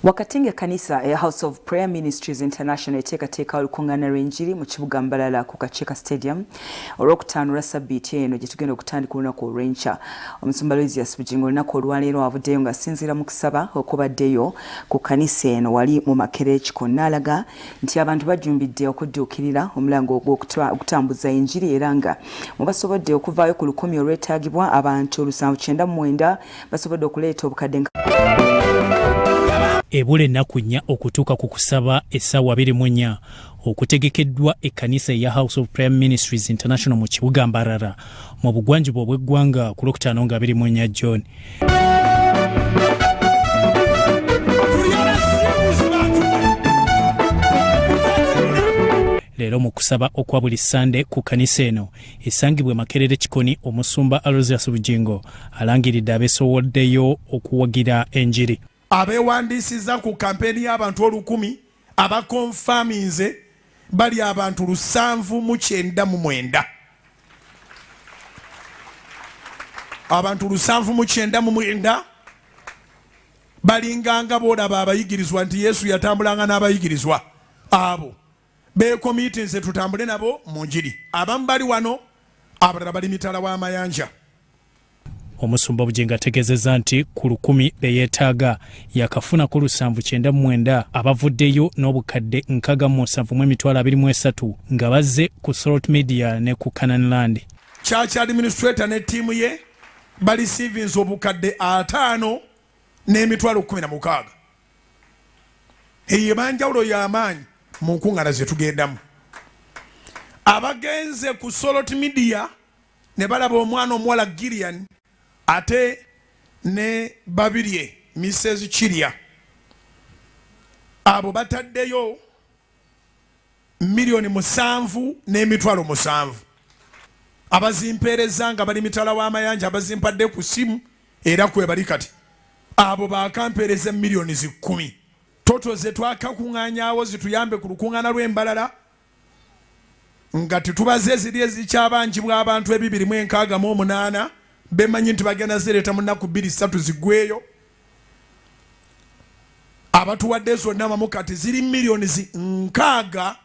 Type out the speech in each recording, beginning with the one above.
Wakati ng'ekkanisa eya House of Prayer Ministries International eteekateeka olukungaana lw'enjiri mu kibuga Mbalala ku Kakyeka Stadium olwokutaano lwa ssabbiiti eno gye tugenda okutandika olunaku olw'enkya. Omusumba Aloysius Bugingo olunaku olwaleero avuddeyo ng'asinziira mu kusaba okubaddeyo ku kkanisa eno wali mu Makerere Kikoni n'alaga nti abantu bajjumbidde okudduukirira omulango ogw'okutambuza enjiri era nga mu basobodde okuvaayo ku lukumi olwetaagibwa abantu 799 basobodde okuleeta obukadde. Ebula ennaku nnya okutuuka ku kusaba essaawa 24 okutegekeddwa ekkanisa eya House of Prayer Ministries International mu kibuga Mbarara mu bugwanjuba obw'eggwanga ku Lwokutaano nga 24 John. Leero mu kusaba okwa buli Ssande ku kkanisa eno esangibwa e Makerere Kikoni, omusumba Aloysius Bugingo alangiridde abeesowoddeyo okuwagira enjiri. Abeewandiisizza ku kampeyini y'abantu olukumi abakonfaminze bali abantu 799. Abantu 799 balinganga boolaba abayigirizwa nti Yesu yatambulanga n'abayigirizwa abo beekomiitinze tutambule nabo mu njiri. Abamu bali wano, abalala bali mitala w'amayanja. Omusumba Bugingo ategeezezza nti ku lukumi be yeetaaga yakafunako 799 abavuddeyo n'obukadde 67 023 nga bazze ku Salt Media ne ku Canaan Land. Church administrator ne ttiimu ye balisiivinze obukadde 50 n'emitwalo 16. Eyo ebanjawulo y'amaanyi mu nkuŋŋaana ze tugendamu. Abagenze ku Salt Media ne balaba omwana omuwala Gillian ate ne Babirye Mrs Kirya, abo bataddeyo 7,700,000 miliyoni. Abazimpeereza nga bali mitala w'amayanja abazimpadde ku ssimu era kwebali kati, abo bakampeereza miliyoni 10 toto ze twakakuŋŋaanyaawo zituyambe ku lukuŋŋaana lw'Embalala nga tetubaze eziri ezikyabanjibwa abantu ebibiri mu enkaaga mu omunaana bemanyi nti bagenda zireeta mu nnaku bbiri ssatu ziggweeyo. Abatuwadde zonna wamu kati ziri miliyoni 67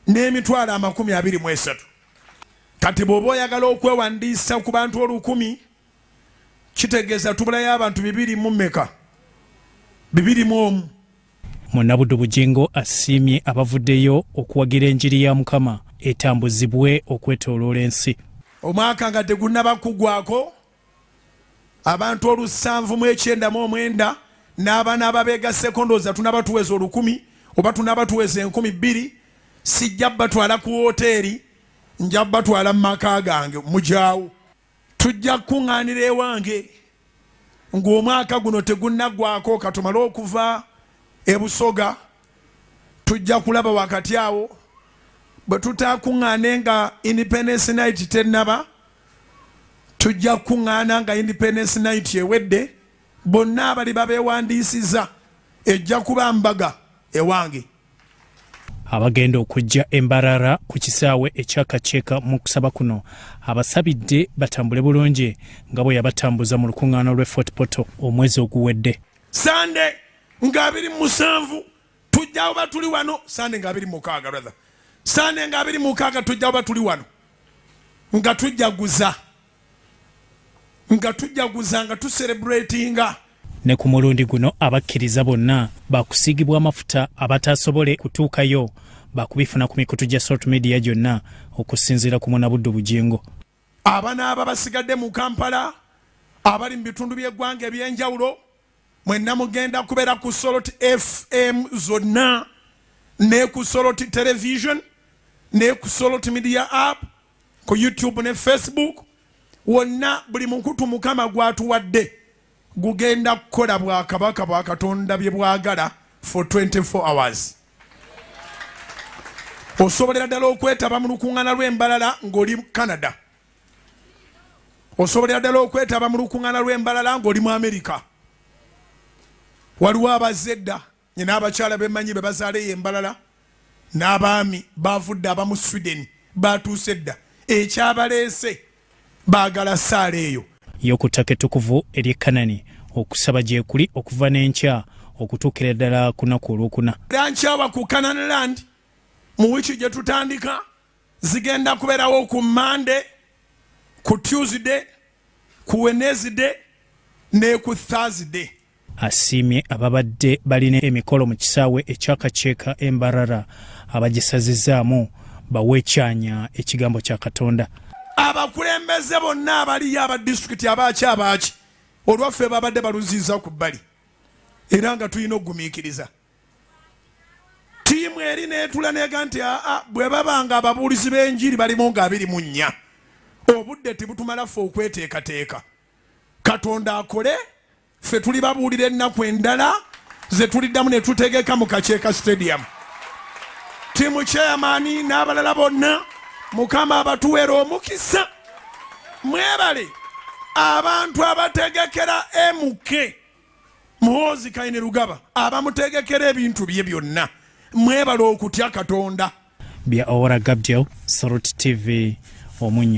n'emitwalo 23. Kati bw'oba oyagala okwewandiisa ku bantu olukumi kitegeeza tubulayo abantu bibiri mu mmeka? 201. Munnabuddu Bugingo asiimye abavuddeyo okuwagira enjiri ya Mukama etambuzibwe okwetooloola ensi. Omwaka nga tegunnaba kuggwako, abantu 799 n'abaana ababeegasseko ndowooza tunaba tuweza olukumi oba tunaba tuweza 2000. Sijja batwala ku woteeri, nja batwala mu maka gange mugyawo. Tujja kukuŋŋaanira ewange ng'omwaka guno tegunnaggwako, katumale okuva e Busoga tujja kulaba wakati awo bwe tutaakuŋŋaane nga Independence Night tennaba, tujja kukuŋŋaana nga Independence Night ewedde. Bonna abali babeewandiisiza ejja kuba mbaga ewange. Abagenda okujja e Mbarara ku kisaawe ekya Kakyeka mu kusaba kuno abasabidde batambule bulungi nga bwe yabatambuza mu lukuŋŋaana lw'e Fort Portal omwezi oguwedde. Sande nga 27 tujja oba tuli wano, Sande nga 26, rather Sande nga 26 tujja oba tuli wano nga tujaguza, nga tujaguza, nga tuserebratinga. Ne ku mulundi guno abakkiriza bonna bakusiigibwa amafuta, abataasobole kutuukayo bakubifuna ku mikutu gya Salt Media gyonna okusinziira ku Munnabuddu Bugingo. Abanaaba basigadde mu Kampala, abali mu bitundu by'eggwanga eby'enjawulo, mwenna mugenda kubeera ku Salt FM zonna ne ku Salt Television ne ku Salt Media app, ku YouTube ne Facebook, wonna buli mukutu Mukama gw'atuwadde gugenda kukola bwakabaka bwa Katonda bye bwagala for 24 hours. Osobolera ddala okwetaba mu lukuŋŋaana lw'Embalala ng'oli Canada, osobolera ddala okwetaba mu lukuŋŋaana lw'Embalala ng'oli mu Amerika. Waliwo abazze edda, nyina abakyala bemanyi be bazaala eyo Embalala n'abaami bavudde abamu Sweden batuuse dda, ekyabaleese baagala saala eyo y'oku ttaka ettukuvu ery'e Kanani. Okusaba gyekuli okuva n'enkya okutuukira ddala ku lunaku olwokuna. Nkyawa ku Canaan Land mu wiiki gye tutandika zigenda kubeerawo ku Monday, ku Tuesday, ku Wednesday ne ku Thursday. Asiimye ababadde balina emikolo mu kisaawe ekya Kakyeka e Mbarara abagisazizaamu bawe ekyanya ekigambo kya Katonda. Abakulembeze bonna abaliyo aba disitulikiti abaaki abaaki olwaffe babadde baluziiza ku bbali era nga tulina okugumiikiriza. Ttiimu eri n'etula nega nti aa bwe baba nga ababuulizi b'enjiri balimu nga 24 obudde tebutumala ffe okweteekateeka. Katonda akole ffe tuli babuulira ennaku endala ze tuliddamu ne tutegeka mu Kakyeka Stadium. Ttiimu chairman n'abalala bonna Mukama abatuweera omukisa. Mwebale abantu abategekera MK Muhoozi Kainerugaba abamutegekera ebintu bye byonna. Mwebale okutya Katonda. Bya Owora Gabdiel, Salt TV, Omunnyo.